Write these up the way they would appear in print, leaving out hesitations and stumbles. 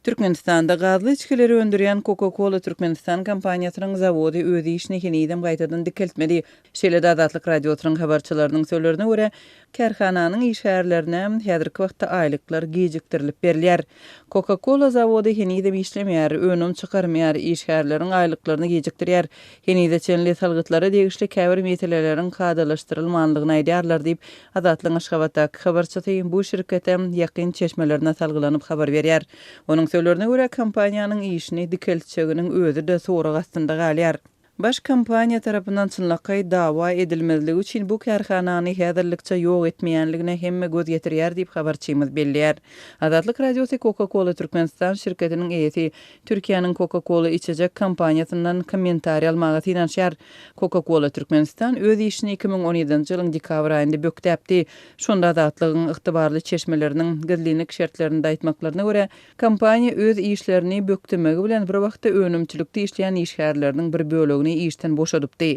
Türkmenistanda gazly içgileri öndürýän Coca-Cola Türkmenistan kompaniýasynyň zawody öz işini henizem gaýtadan dikeltmedi. Şeýle-de Azatlyk Radiosynyň habarçylarynyň sözlerine görä, kärhananyň işgärlerine häzirki wagtda aýlyklar gijikdirilip berilýär. Coca-Cola zawody henizem işlemeýär, önüm çykarmaýar, işgärleriň aýlyklaryny gijikdirýär. Henize çenli salgytlara degişli käbir meseleleriň kadalaşdyrylmandygyny aýdýarlar diýip, Azatlygyň Aşgabatdaky habarçysy bu şirkete ýakyn çeşmelerine salgylanyp habar berýär. Onuň sözlerine görä, kompaniýanyň işini dikeltjeginiň özi-de sorag astynda galýar. Baş kompaniýa tarapyndan çynlakaý dawa edilmezligi üçin bu kärhanany häzirlikçe ýok etmeýänligine hemme göz ýetirýär diýip, habarçymyz belleýär. Azatlyk Radiosy Coca-Cola Türkmenistan şirketiniň eýesi Türkiýäniň Coca-Cola içejek kompaniýasyndan kommentariý almaga synanyşýar. Coca-Cola Türkmenistan öz işini 2017-nji ýylyň dekabr aýynda bökdäpdi. Şonda Azatlygyň ygtybarly çeşmeleriniň gizlinlik şertlerinde aýtmaklaryna görä, kompaniýa öz işlerini bökdemegi bilen bir wagtda önümçilikde işleýän işgärleriniň bir bölegini işden boşadypdy.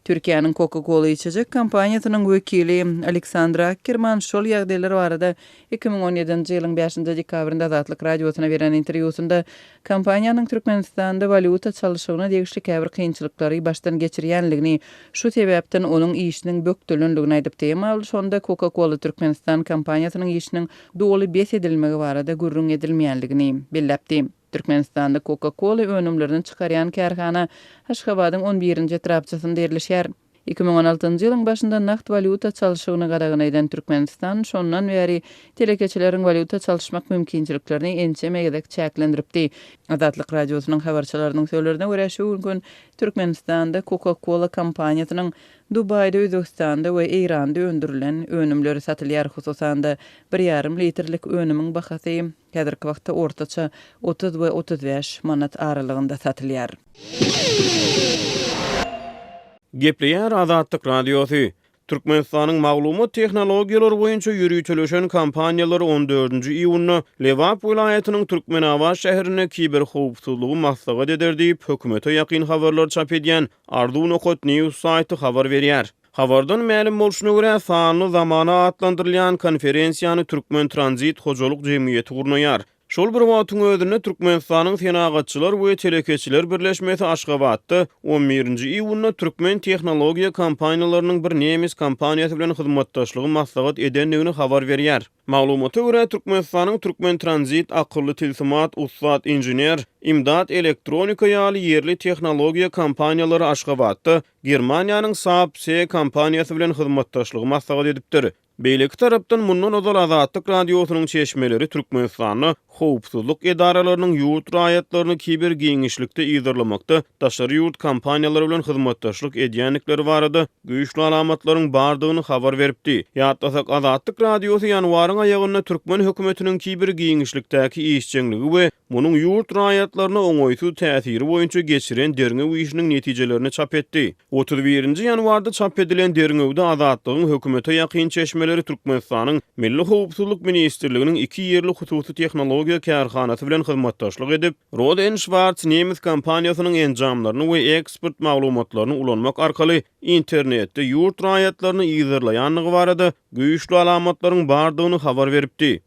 Türkiýäniň Coca-Cola içejek kompaniýasynyň wekili Aleksandra Akkerman şol ýagdaýlar barada 2017-nji ýylyň bäşinji dekabrynda Azatlyk Radiosyna beren interwýusynda kompaniýanyň Türkmenistanda walýuta çalşygyna degişli käbir kynçylyklary başdan geçirýänligini, şu sebäpden onuň işiniň bökdelenligini aýdypdy. Emma ol şonda Coca-Cola Türkmenistan kompaniýasynyň işiniň doly bes edilmegi barada gürrüň edilmeýänligini belläpdi. Türkmenistanda Coca-Cola önümlerini çykarýan kärhana Aşgabadyň on birinji etrapçasynda ýerleşýär. 2016-njy ýylyň başynda nagt walýuta çalşygyny gadagan eden Türkmenistan şondan bäri telekeçileriň walýuta çalyşmak mümkinçiliklerini ençeme gezek çäklendiripdi. Azatlyk Radiosynyň habarçylarynyň sözlerine görä, şu günki gün Türkmenistanda Coca-Cola kompaniýasynyň Dubaýda, Özbegistanda we Eýranda öndürilen önümleri satylýar. Hususan-da, bir ýarym litrlik önümiň bahasy Häzirki wagtda ortaça 30 we 35 manat aralygynda satylýar. Gepleýär Azatlyk Radiosy. Türkmenistanyň maglumat tehnologiýalary boýunça ýöriteleşen kompaniýalary on dördünji iýunda Lebap welaýatynyň Türkmenabat şäherinde kiberhowpsuzlygy maslahat eder diýip, hökümete ýakyn habarlary çap edýän Arzuw nokat news saýty habar berýär. Habardan mälim bolşuna görä, Sanly zamana atlandyrylýan konferensiýany Türkmen-Tranzit hojalyk jemgyýeti gurnaýar. Şol bir wagtyň özünde Türkmenistanyň Senagatçylar we telekeçiler birleşmesi Aşgabatda on birinji iýunda türkmen tehnologiýa kompaniýalarynyň bir nemes kompaniýasy bilen hyzmatdaşlygy maslahat edendigini habar berýär. Maglumata görä, Türkmenistanyň Türkmentranzit, Akylly tilsimat, Ussat inžener, Imdat elektronika ýaly ýerli tehnologiýa kompaniýalary Aşgabatda Germaniýanyň SAP SE kompaniýasy bilen hyzmatdaşlygy maslahat edipdir. Beýleki tarapdan, mundan ozal Azatlyk Radiosynyň çeşmeleri Türkmenistanda howpsuzlyk edaralarynyň ýurt raýatlaryny kiber giňişlikde yzarlamakda daşary ýurt kompaniýalary bilen hyzmatdaşlyk edýändikleri barada güýçli alamatlaryň bardygyny habar beripdi. Ýatlasak, Azatlyk Radiosy ýanwaryň aýagynda türkmen hökümetiniň kiber giňişlikdäki işjeňligi we munuň ýurt raýatlaryna oňaýsyz täsiri boýunça geçiren derňew işiniň netijelerini çap etdi. 31-nji ýanwarda çap edilen derňewde Azatlygyň hökümete ýakyn çeşmeleri Türkmenistanyň Milli howpsuzlyk ministrliginiň iki ýerli hususy tehnologiýa kärhanasy bilen hyzmatdaşlyk edip, Rohde Schwarz nemes kompaniýasynyň enjamlaryny we ekspert maglumatlaryny ulanmak arkaly internetde ýurt raýatlaryny yzarlaýandygy barada güýçli alamatlaryň bardygyny habar beripdi.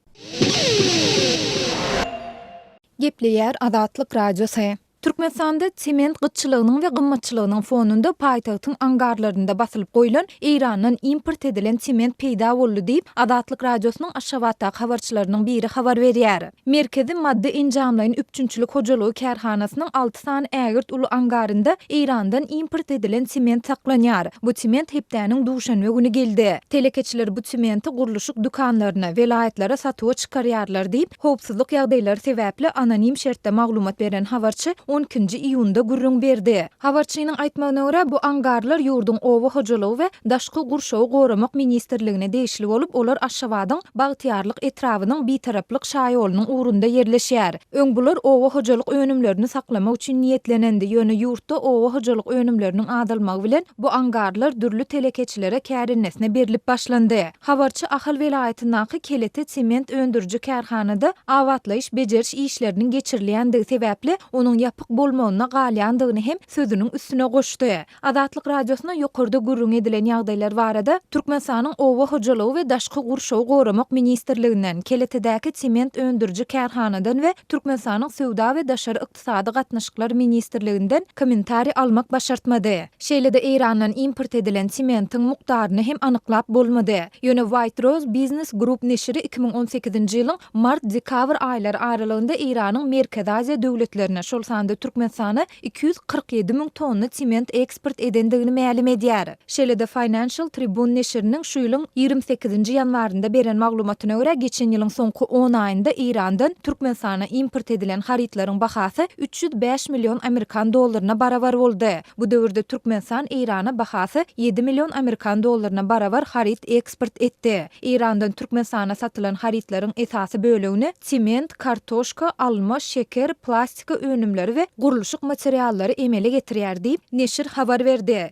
Gepleýär Azatlyk Radiosy. Türkmenistanda sement gytçylygynyň we gymmatçylygynyň fonunda paýtagtyň angarlarynda basylyp goýlan Eýrandan import edilen sement peýda boldy diýip, Azatlyk Radiosynyň Aşgabatdaky habarçylarynyň biri habar berýär. Merkezi maddy-enjamlaýyn üpjünçilik hojalygy kärhanasynyň alty sany ägirt uly angarynda Eýrandan import edilen sement saklanýar. Bu sement hepdäniň duşenbe güni geldi. Telekeçiler bu sementi gurluşyk dükanlaryna, welaýatlara satuwa çykarýarlar diýip, howpsuzlyk ýagdaýlary sebäpli anonim şertde maglumat beren habarçy on ikinji iýunda gürrüň berdi. Habarçynyň aýtmagyna görä, bu angarlar ýurduň Oba hojalygy we daşky gurşawy goramak ministrligine degişli bolup, olar Aşgabadyň Bagtyýarlyk etrabynyň Bitaraplyk şaýolunyň ugrunda ýerleşýär. Öň bular oba hojalyk önümlerini saklamak üçin niýetlenendi, ýöne ýurtda oba hojalyk önümleriniň azalmagy bilen bu angarlar dürli telekeçilere kärendesinä berlip başlandy. Habarçy Ahal welaýatyndaky Kelete sement öndüriji kärhanada abatlaýyş-bejeriş işleriniň geçirilýändigi sebäpli, onuň ýapyk. ýapyk bolmagyna galýandygyny hem sözüniň üstüne goşdy. Azatlyk Radiosyna ýokarda gürrüňi edilen ýagdaýlar barada Türkmenistanyň Oba hojalygy we daşky gurşawy goramak ministrliginden, Keletedäki sement öndüriji kärhanadan we Türkmenistanyň Söwda we daşary ykdysady gatnaşyklar ministrliginden kommentariý almak başartmady. Şeýle-de Eýrandan import edilen sementiň mukdaryny hem anyklap bolmady. Ýöne White Rose Business Group neşiri 2018-nji ýylyň mart-dekabr aýlary aralygynda Eýranyň Merkezi Aziýa döwletlerine, şol sanda Türkmenistana 247 müň tonna sement eksport edendigini mälim edýär. Şeýle-de Financial Tribune neşiriniň şu ýylyň 28-nji ýanwarynda beren maglumatyna görä, geçen ýylyň soňky on aýynda Eýrandan Türkmenistana import edilen harytlaryň bahasy 305 million amerikan dollaryna barabar boldy. Bu döwürde Türkmenistan Eýrana bahasy ýedi million amerikan dollaryna barabar haryt eksport etdi. Eýrandan Türkmenistana satylan harytlaryň esasy bölegini sement, kartoşka, alma, şeker, plastika önümleri we gurluşyk materiallary emele getirýär diýip, neşir habar berdi.